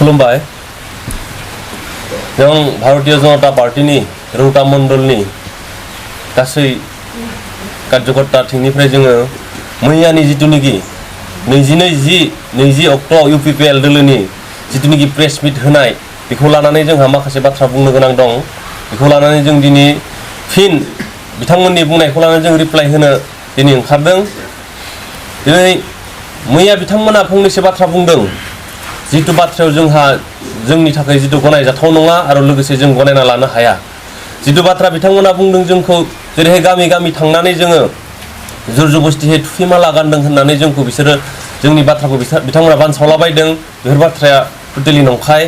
खुलुमबाय जों भारतीय जनता पार्टीनि रौता मण्डलनि गासै कार्यकर्ता थिंनिफ्राय जोङो मैयानि जितुनिखि 20 अक्ट'आव UPPL दोलोनि जितुनिखि प्रेस मिट होनाय बेखौ लानानै जोंहा माखासे बाथ्रा बुंनो गोनां दं। बेखौ लानानै जों दिनै फिन बिथांमोननि बुंनायखौ लानानै जों रिप्लाइ होनो दिनै ओंखारदों। दिनै मैया बिथांमोना फंनैसो बाथ्रा बुंदों जितु बाथ्रायाव जोंनि थाखाय जितु गनायजाथाव नङा आरो लोगोसे जों गनायना लानो हाया। जितु बाथ्रा बिथांमोना बुंदों जोंखौ जेरैहाय गामि गामि थांनानै जोङो जुरजुबस्तियै थुफिमाला गानदों होननानै जोंखौ बिसोरो जोंनि बाथ्राखौ बिथांमोना बानसावलाबायदों। बेफोर बाथ्राया टटेलि नंखाय।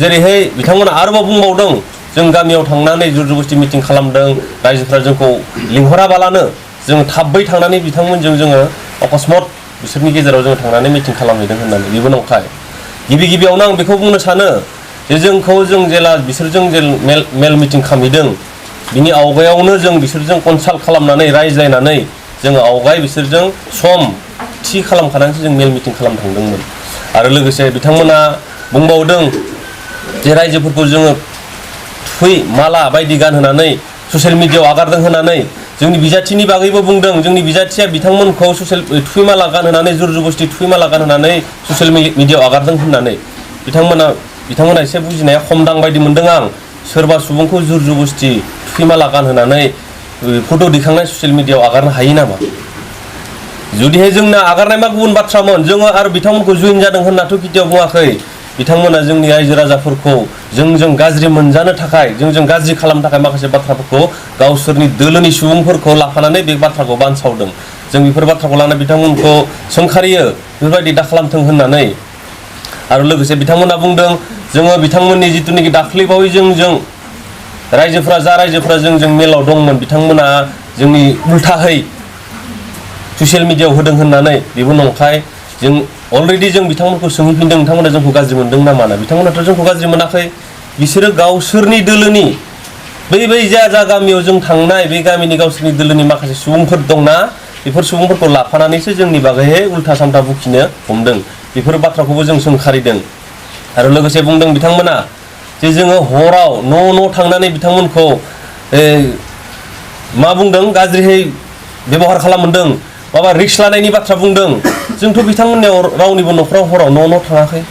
जेरैहाय बिथांमोना आरोबाव बुंबावदों जों गामियाव थांनानै जुरजुबस्ति मिटिं खालामदों, रायजोफ्रा जोंखौ लिंहराबालानो जों थाबै थांनानै बिथांमोनजों जोङो अकस्मात बिसोरनि गेजेराव जों थांनानै मिटिं खालामहैदों होननानै बेबो नंखाय। गिबियावनो आं बेखौ बुंनो सानो जे जों जेला बिसोरजों मेल मिटिं खालामहैदों बिनि आवगायावनो जों बिसोरजों कनसाल्ट खालामनानै रायज्लायनानै जोङो आवगाय बिसोरजों सम थि खालामखानानैसो जों मेल मिटिं खालामनो थांदोंमोन। आरो लोगोसे बिथांमोना बुंबावदों जे रायजोफोरखौ जोङो थुफै माला बायदि गानहोनानै ससियेल मिडियायाव आगारदों होननानै जोंनि बिजाथिनि बागैबो बुंदों। जोंनि बिजाथिया बिथांमोनखौ थुफैमाला गानहोनानै जुरजुबस्ति थुफैमाला गानहोनानै ससियेल मिडियायाव आगारदों होननानै बिथांमोना एसे बुजिनाया खमदां बायदि मोनदों आं। सोरबा सुबुंखौ जुरजुबस्ति थुफैमाला गानहोनानै फट' दिखांनाय ससियेल मिडियायाव आगारनो हायो नामा? जुदिहाय जोंना आगारनाय मा गुबुन बाथ्रामोन, जोङो आरो बिथांमोनखौ जुइन जादों होननाथ' केতিয়াव बुङाखै। बिथांमोना जोंनि रायजो राजाफोरखौ जोंजों गाज्रि मोनजानो थाखाय जोंजों गाज्रि खालामनो थाखाय माखासे बाथ्राफोरखौ गावसोरनि दोलोनि सुबुंफोरखौ लाफानानै बे बाथ्राखौ बानसावदों। जों बेफोर बाथ्राखौ लानानै बिथांमोनखौ सोंखारियो बेफोरबायदि दाखालामथों होननानै। आरो लोगोसे बिथांमोना बुंदों जोङो बिथांमोननि जितुनिखि दाख्लैबावै जोंजों रायजोफ्रा जोंजों मेलाव दंमोन बिथांमोना जोंनि उल्थाहै ससियेल मिडियायाव होदों होननानै बेबो नंखाय। जों अलरेडि जों बिथांमोनखौ सोंहैफिनदों नोंथांमोना जोंखौ गाज्रि मोनदों नामा ना? बिथांमोनाथ' जोंखौ गाज्रि मोनाखै। बिसोरो गावसोरनि दोलोनि बै जा गामियाव जों थांनाय बे गामिनि गावसोरनि दोलोनि माखासे सुबुंफोर दंना, बेफोर सुबुंफोरखौ लाफानानैसो जोंनि बागैहाय उल्था साल्था बुखिनो हमदों। बेफोर बाथ्राखौबो जों सोंखारिदों। आरो लोगोसे बुंदों बिथांमोना जे जोङो हराव न' थांनानै बिथांमोनखौ मा बुंदों गाज्रिहै बेबहार खालामदों, माबा रिक्स लानायनि बाथ्रा बुंदों। जोंथ' बिथांमोननियाव रावनिबो न'खराव हराव न' थाङाखै।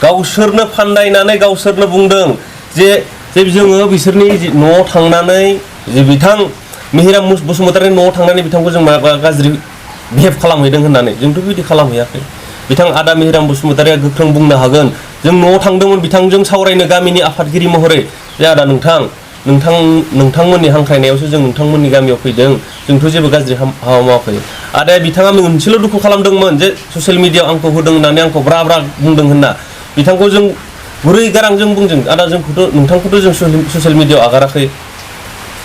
गावसोरनो फान्दायनानै गावसोरनो बुंदों जे जोङो बिसोरनि न'आव थांनानै जे बिथां मिहिराम बसुमतारिनि न'आव थांनानै बिथांखौ जों माबा गाज्रि बिहेभ खालामहैदों होननानै। जोंथ' बिदि खालामहैयाखै। बिथां आदा मिहिराम बसुमतारिया गोख्रों बुंनो हागोन। जों न'आव थांदोंमोन बिथांजों सावरायनो गामिनि आफादगिरि महरै जे आदा नोंथांमोननि हांख्रायनायावसो जों नोंथांमोननि गामियाव फैदों, जोंथ' जेबो गाज्रि हाबा मावाखै। आदाया बिथाङा मोनसेल' दुखु खालामदोंमोन जे ससियेल मिडियायाव आंखौ होदों होननानै आंखौ ब्रा बुंदों होनना। बिथांखौ जों गुरै गारांजों बुंदों आदा नोंथांखौथ' जों ससियेल मिडियायाव आगाराखै,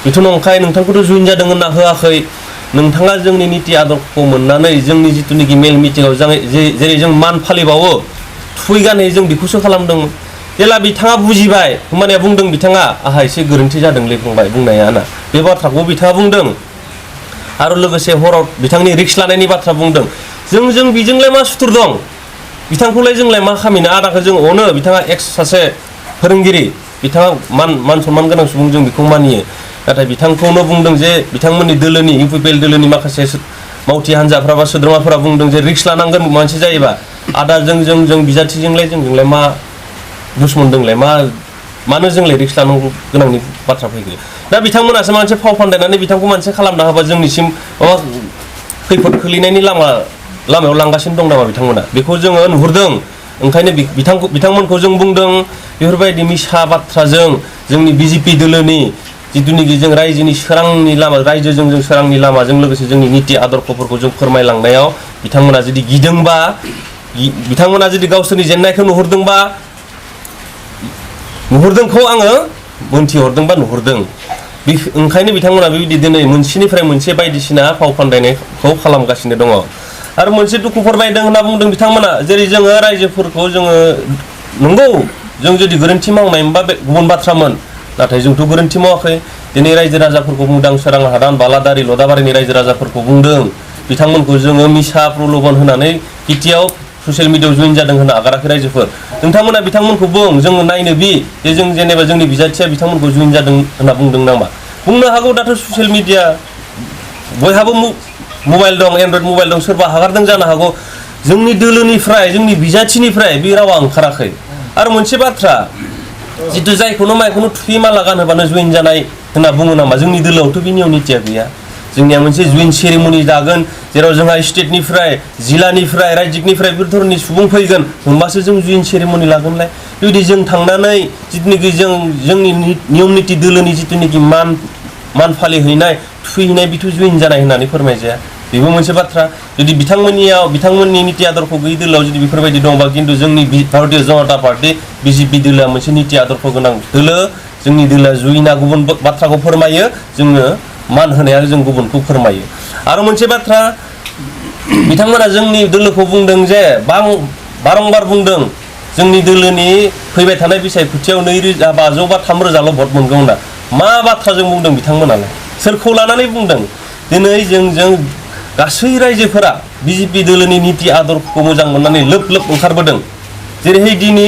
बेथ' नंखाय। नोंथांखौथ' जुइन जादों होनना होआखै। नोंथाङा जोंनि निति आदर्शखौ मोननानै जोंनि जितुनिखि मेल मिटिङाव जेरै जों मान फालिबावो थुफै गानै जों बेखौसो खालामदोंमोन। जेला बिथाङा बुजिबाय होमबानिया बुंदों बिथाङा आहा एसे गोरोन्थि जादोंलै फंबाय बुंनाया ना, बे बाथ्राखौ बिथाङा बुंदों। आरो लोगोसे हराव बिथांनि रिक्स लानायनि बाथ्रा बुंदों। जों बिजोंलाय मा सुथुर दं? बिथांखौलाय जोंलाय मा खामिनो? आदाखौ जों अनो, बिथाङा सासे फोरोंगिरि, बिथाङा मान सनमान गोनां सुबुं, जों बेखौ मानियो। नाथाय बिथांखौनो बुंदों जे बिथांमोननि दोलोनि UPPL दोलोनि माखासे मावथि हान्जाफ्रा बा सोद्रोमाफोरा बुंदों जे रिक्स लानांगोन मानसि जायोबा। आदा जों बिजाथिजोंलाय जोंजोंलाय मा दुश्मन दंलाय, मानो जोंलाय रिक्स लानांगौ गोनांनि बाथ्रा फैगोन? दा बिथांमोनासो मोनसे फाव फान्दायनानै बिथांखौ मोनसे खालामना होबा जोंनिसिम खैफोद खोलैनायनि लामायाव लांगासिनो दं नामा बिथांमोना? बेखौ जोङो नुहुरदों। ओंखायनो बिथांमोनखौ जों बुंदों बेफोरबायदि मिसा बाथ्राजों जोंनि BJP दोलोनि जितुनिखि जों रायजोनि सोरांनि लामा, रायजोजों जों सोरांनि लामाजों लोगोसे जोंनि निति आदर्शफोरखौ जों फोरमायलांनायाव बिथांमोना जुदि गिदोंबा, बिथांमोना जुदि गावसोरनि जेंनायखौ नुहुरदोंखौ आङो मोनथिहरदोंबा नुहुरदों। ओंखायनो बिथांमोना बेबायदि दिनै मोनसेनिफ्राय मोनसे बायदिसिना फाव फान्दायनायखौ खालामगासिनो दङ। आरो मोनसे दुखु फोरमायदों होनना बुंदों बिथांमोना। जेरै जोङो रायजोफोरखौ जोङो नंगौ जों जुदि गोरोन्थि मावनायमोनबा बे गुबुन बाथ्रामोन, नाथाय जोंथ' गोरोन्थि मावाखै। दिनै रायजो राजाफोरखौ बुंदों, सोरां हादान बालादारि लदाबारिनि रायजो राजाफोरखौ बुंदों बिथांमोनखौ जोङो मिसा प्रल'भन होनानै केতিয়াव ससियेल मिडियायाव जइन जादों होनना आगाराखै रायजोफोर नोंथांमोना बिथांमोनखौ बुं जों नायनो जे जों जेनेबा जोंनि बिजाथिया बिथांमोनखौ जइन जादों होनना बुंदों नामा बुंनो हागौ दाथ' ससियेल मिडिया बयहाबो मबाइल दं एन्ड्रइड मबाइल दं सोरबा हगारदों जानो हागौ जोंनि दोलोनिफ्राय जोंनि बिजाथिनिफ्राय बे रावा ओंखाराखै आरो मोनसे बाथ्रा जितु जायखौनो माइखौनो थुफि माला गानहोबानो जइन जानाय होनना बुङो नामा जोंनि दोलोआवथ' बे नियम नितिया गैया जोंनिया मोनसे जइन सेरेमनि जागोन जेराव जोंहा स्टेटनिफ्राय जिल्लानिफ्राय रायजोनिफ्राय बे धरननि सुबुं फैगोन होमबासो जों जइन सेरेमनि लागोनलाय जुदि जों थांनानै जितुनिखि जोंनि नियम निति दोलोनि जितुनिखि मान फालिहैनाय थुफैहैनाय बिथ' जइन जानाय होननानै फोरमायजाया बेबो मोनसे बाथ्रा जुदि बिथांमोननि निति आदर्श गैयै दोलोआव जुदि बेफोरबायदि दंबा खिन्थु जोंनि भारतीय जनता पार्टी बिजेपि दोलोआ मोनसे निति आदर्श गोनां दोलो जोंनि दोलोआ जुइना गुबुन बाथ्राखौ फोरमायो जोङो मान होनाया जों गुबुनखौ फोरमायो आरो मोनसे बाथ्रा बिथांमोना जोंनि दोलोखौ बुंदों जे बारंबार बुंदों जोंनि दोलोनि फैबाय थानाय बिसायख'थियाव 2,500 बा 3,000ल' भट मोनगौ होनना मा बाथ्राजों बुंदों बिथांमोनालाय सोरखौ लानानै बुंदों दिनै जों गासै रायजोफोरा बिजेपि दोलोनि निति आदर्शखौ मोजां मोननानै लोब लोब ओंखारबोदों जेरैहाय दिनै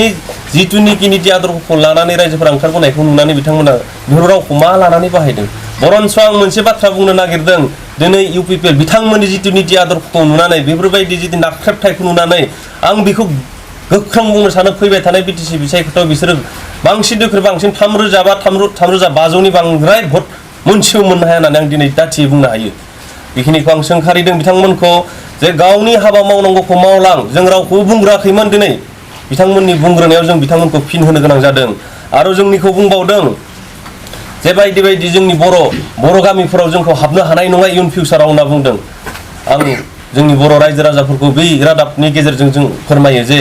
जितुनिखि निति आदर्शखौ लानानै रायजोफोरा ओंखारबोनायखौ नुनानै बिथांमोना बेफोर रावखौ मा लानानै बाहायदों बरन्स आं मोनसे बाथ्रा बुंनो नागिरदों दिनै इउपिपिएल बिथांमोननि जितु निति आदर्शखौ नुनानै बेफोरबायदि जितु नाख्रेबथायखौ नुनानै आं बेखौ गोख्रों बुंनो सानो फैबाय थानाय बिटिसि बिसायख'थियाव बिसोरो बांसिननिख्रुइ बांसिन 3,000 बा 3,500नि बांद्राय भट मोनसेबो मोननो हाया होननानै आं दिनै दाथियै बुंनो हायो बेखिनिखौ आं सोंखारिदों बिथांमोनखौ जे गावनि हाबा मावनांगौखौ मावलां जों रावखौबो बुंग्राखैमोन दिनै बिथांमोननि बुंग्रोनायाव जों बिथांमोनखौ फिन होनो गोनां जादों आरो जोंनिखौ बुंबावदों जे बायदि जोंनि बर' गामिफोराव जोंखौ हाबनो हानाय नङा इयुन फिउचाराव होनना बुंदों आं जोंनि बर' रायजो राजाफोरखौ बै रादाबनि गेजेरजों जों फोरमायो जे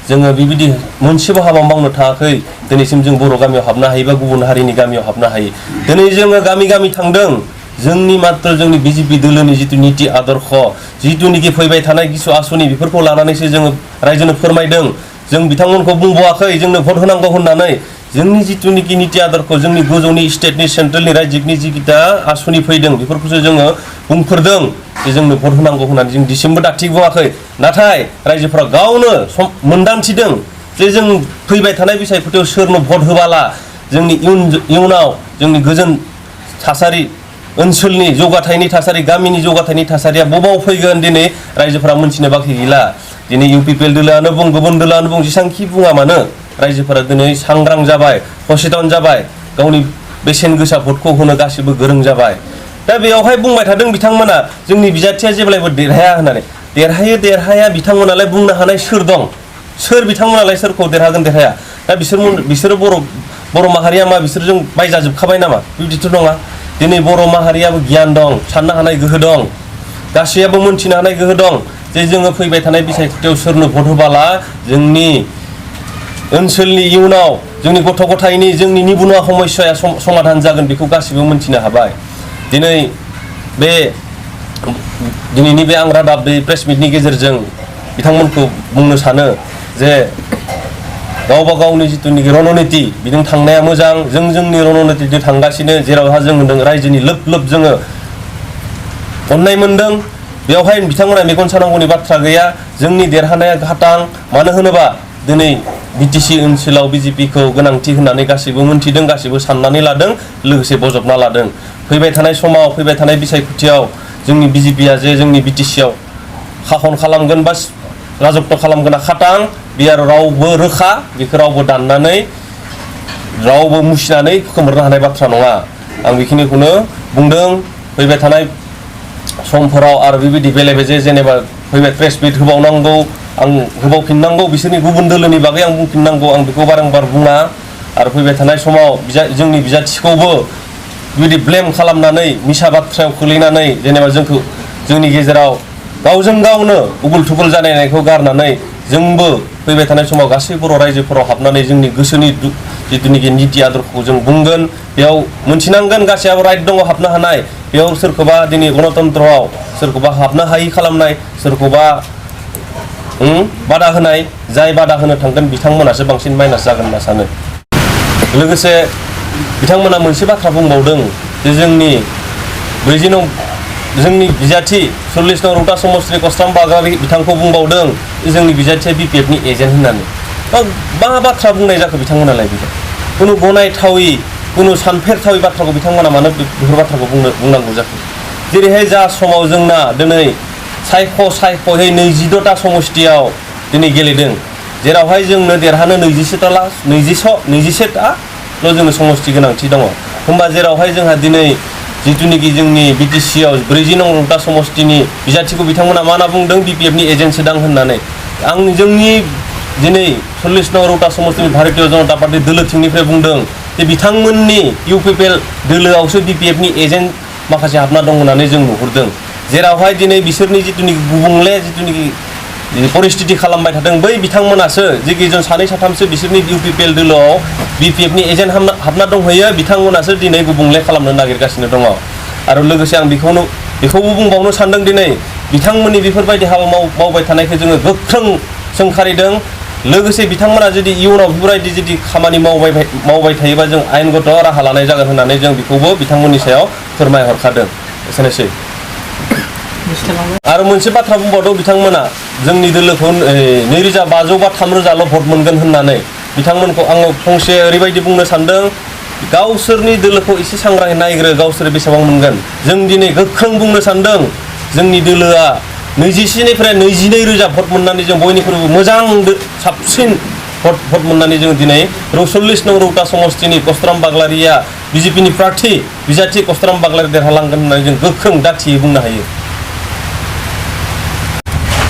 जोङो बेबायदि मोनसेबो हाबा मावनो थाङाखै दिनैसिम जों बर' गामियाव हाबनो हायो बा गुबुन हारिनि गामियाव हाबनो हायो दिनै जोङो गामि थांदों जोंनि मात्र जोंनि बिजेपि दोलोनि जितु निति आदर्श जितुनिखि फैबाय थानाय किसु आसनि बेफोरखौ लानानैसो जोङो रायजोनो फोरमायदों जों बिथांमोनखौ बुंबावाखै जोंनो भट होनांगौ होननानै जोंनि जितुनिखि निति आदर्श जोंनि गोजौनि स्टेटनि सेन्ट्रेलनि रायजोनि जिखिथा आसनि फैदों बेफोरखौसो जोङो बुंफोरदों जे जोंनो भट होनांगौ होननानै जों दिसिमबो दाथिक बुङाखै नाथाय रायजोफोरा गावनो मोनदांथिदों जे जों फैबाय थानाय बिसायख'थियाव सोरनो भट होबाला जोंनि इयुनाव जोंनि गोजोन थासारि ओनसोलनि जौगाथायनि थासारि गामिनि जौगाथायनि थासारिया बबाव फैगोन दिनै रायजोफोरा मोनथिनो बाखि गैला दिनै इउपिपिएल दोलोआनो बुं गुबुन दोलोआनो बुं जेसांखि बुङा मानो रायजोफोरा दिनै सांग्रां जाबाय सचेतन जाबाय गावनि बेसेन गोसा भटखौ होनो गासिबो गोरों जाबाय दा बेयावहाय बुंबाय थादों बिथांमोना जोंनि बिजाथिया जेब्लायबो देरहाया होननानै देरहाया बिथांमोनालाय बुंनो हानाय सोर दं सोर बिथांमोनालाय सोरखौ देरहागोन देरहाया दा बिसोरो बर' माहारिया मा बिसोरजों बायजाजोबखाबाय नामा बिदिथ' नङा दिनै बर' माहारियाबो गियान दं साननो हानाय गोहो दं गासैयाबो मोनथिनो हानाय गोहो दं जे जोङो फैबाय थानाय बिसायख'थियाव सोरनो भट होबाला जोंनि ओनसोलनि इयुनाव जोंनि गथ' गथायनि जोंनि निबुनुवा समस्याया समाधान जागोन बेखौ गासिबो मोनथिनो हाबाय दिनैनि बे आं रादाब बे प्रेस मिटनि गेजेरजों बिथांमोनखौ बुंनो सानो जे गावबा गावनि जितुनिखि रणनीति बिजों थांनाया मोजां जोंनि रणनीतिजों थांगासिनो जेरावहा जों होनदों रायजोनि लोब जोङो अननाय मोनदों बेवहाय बिथांमोना मेगन सानांगौनि बाथ्रा गैया जोंनि देरहानाया घाटां मानो होनोबा दिनै बिटिसि ओनसोलाव बिजेपिखौ गोनांथि होननानै गासैबो मोनथिदों गासैबो साननानै लादों लोगोसे बजबना लादों फैबाय थानाय समाव फैबाय थानाय बिसायख'थियाव जोंनि बिजेपिया जे जोंनि बिटिसिआव खाखन खालामगोन बा राजत्व खालामगोन खाटां बे आरो रावबो रोखा बेखौ रावबो दाननानै रावबो मुसिनानै खोमोरनो हानाय बाथ्रा नङा आं बेखिनिखौनो बुंदों फैबाय थानाय समफोराव आरो बेबायदि बेले बेजे जेनेबा फैबाय प्रेस मिट होबावनांगौ आं होबावफिननांगौ बिसोरनि गुबुन दोलोनि बागै आं बुंफिननांगौ आं बेखौ बारंबार बुङा आरो फैबाय थानाय समाव जोंनि बिजाथिखौबो बेबायदि ब्लेम खालामनानै मिसा बाथ्रायाव खोलैनानै जेनेबा जोंनि गेजेराव गावजों गावनो उगुल थुगुल जानायखौ गारनानै जोंबो फैबाय थानाय समाव गासै बर' रायजोफोराव हाबनानै जोंनि गोसोनि जितुनिखि निति आदर्शखौ जों बुंगोन बेयाव मोनथिनांगोन गासैयाबो राइट दङ हाबनो हानाय बेयाव सोरखौबा दिनै गणतन्त्रआव सोरखौबा हाबनो हायि खालामनाय सोरखौबा बादा होनाय जाय बादा होनो थांगोन बिथांमोनासो बांसिन माइनास जागोन होनना सानो लोगोसे बिथांमोना मोनसे बाथ्रा बुंबावदों जे जोंनि 40 नं जोंनि बिजाथि 40 नं रौता समस्टिनि कस्टाम बाग्लारि बिथांखौ बुंबावदों जोंनि बिजाथिया BPF नि एजेन्ट होननानै मा बाथ्रा बुंनाय जाखो बिथांमोनालाय बेखौ कुनु गनायथावि कुनु सानफेरथावि बाथ्राखौ बिथांमोना मानो बेफोर बाथ्राखौ बुंनांगौ जाखो जेरैहाय जा समाव जोंना दिनै सायख'यै 26टा समष्टियाव दिनै गेलेदों जेरावहाय जोंनो देरहानो 21टाल' जोंनो समष्टि गोनांथि दङ होमबा जेरावहाय जोंहा दिनै जिथुनिखि जोंनि BTC आव 40 नं रौता समष्टिनि बिजाथिखौ बिथांमोना मा होनना बुंदों BPF नि एजेन्ट सोदां होननानै जोंनि दिनै 40 नं रौता समष्टिनि भारतीय जनता पार्टी दोलोथिंनिफ्राय बुंदों जे बिथांमोननि UPPL दोलोआवसो BPF नि एजेन्ट माखासे हाबना दं होननानै जों नुहुरदों जेरावहाय दिनै बिसोरनि जिथुनिखि गुबुंले जिथुनिखि परिस्थिति खालामबाय थादों बै बिथांमोनासो जिखिजन सानै साथामसो बिसोरनि UPPL दोलोआव BPF नि एजेन्ट हाबना दंहैयो बिथांमोनासो दिनै गुबुंले खालामनो नागिरगासिनो दङ आरो लोगोसे आं बेखौबो बुंबावनो सानदों दिनै बिथांमोननि बेफोरबायदि हाबा मावबाय थानायखौ जोङो गोख्रों सोंखारिदों लोगोसे बिथांमोना जुदि इयुनाव बेफोरबायदि जुदि खामानि मावबाय थायोबा जों आयेनगत राहा लानाय जागोन होननानै जों बेखौबो बिथांमोननि सायाव फोरमायहरखादों एसेनोसै आरो मोनसे बाथ्रा बुंबावदों बिथांमोना जोंनि दोलोखौ 2500 बा 3000ल' भट मोनगोन होननानै बिथांमोनखौ आङो फंसे ओरैबायदि बुंनो सानदों गावसोरनि दोलोखौ एसे सांग्राङै नायग्रो गावसोर बेसेबां मोनगोन जों दिनै गोख्रों बुंनो सानदों जोंनि दोलोआ 27 निफ्राय 22,000 भट मोननानै जों बयनिख्रुइबो मोजां साबसिन भट मोननानै जों दिनै 40 नं रौता समष्टिनि कस्टाराम बाग्लारिया BJP नि प्रार्थी बिजाथि कस्टाराम बाग्लारि देरहालांगोन होननानै जों गोख्रों दाथियै बुंनो हायो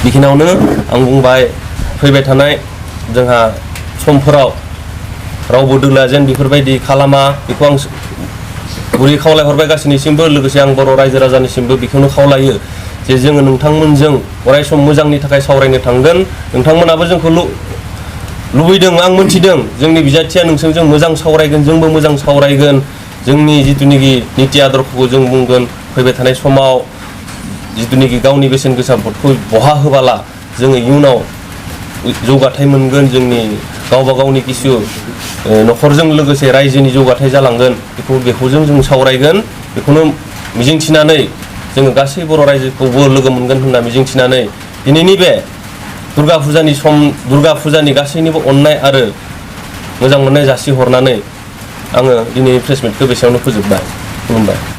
बेखिनियावनो आं बुंबाय फैबाय थानाय जोंहा समफोराव रावबो दोलोआ जेन बेफोरबायदि खालामा बेखौ आं गुरै खावलायहरबाय गासैनिसिमबो लोगोसे आं बर' रायजो राजानिसिमबो बेखौनो खावलायो जे जोङो नोंथांमोनजों अरायसम मोजांनि थाखाय सावरायनो थांगोन नोंथांमोनाबो जोंखौ लुबैदों आं मोनथिदों जोंनि बिजाथिया नोंसोरजों मोजां सावरायगोन जोंबो मोजां सावरायगोन जोंनि जिथुनिखि निति आदर्शखौ जों बुंगोन फैबाय थानाय समाव जिथुनिखि गावनि बेसेन गोसा भटखौ बहा होबाला जोङो इयुनाव जौगाथाय मोनगोन जोंनि गावबा गावनि किसु न'खरजों लोगोसे रायजोनि जौगाथाय जालांगोन बेखौ जों सावरायगोन बेखौनो मिजिंथिनानै जोङो गासै बर' रायजोखौबो लोगो मोनगोन होनना मिजिंथिनानै दिनैनि बे दुर्गा फुजानि गासैनिबो अननाय आरो मोजां मोननाय जासिहरनानै आङो दिनै प्रेस मिटखौ बेसेयावनो फोजोबबाय खुलुमबाय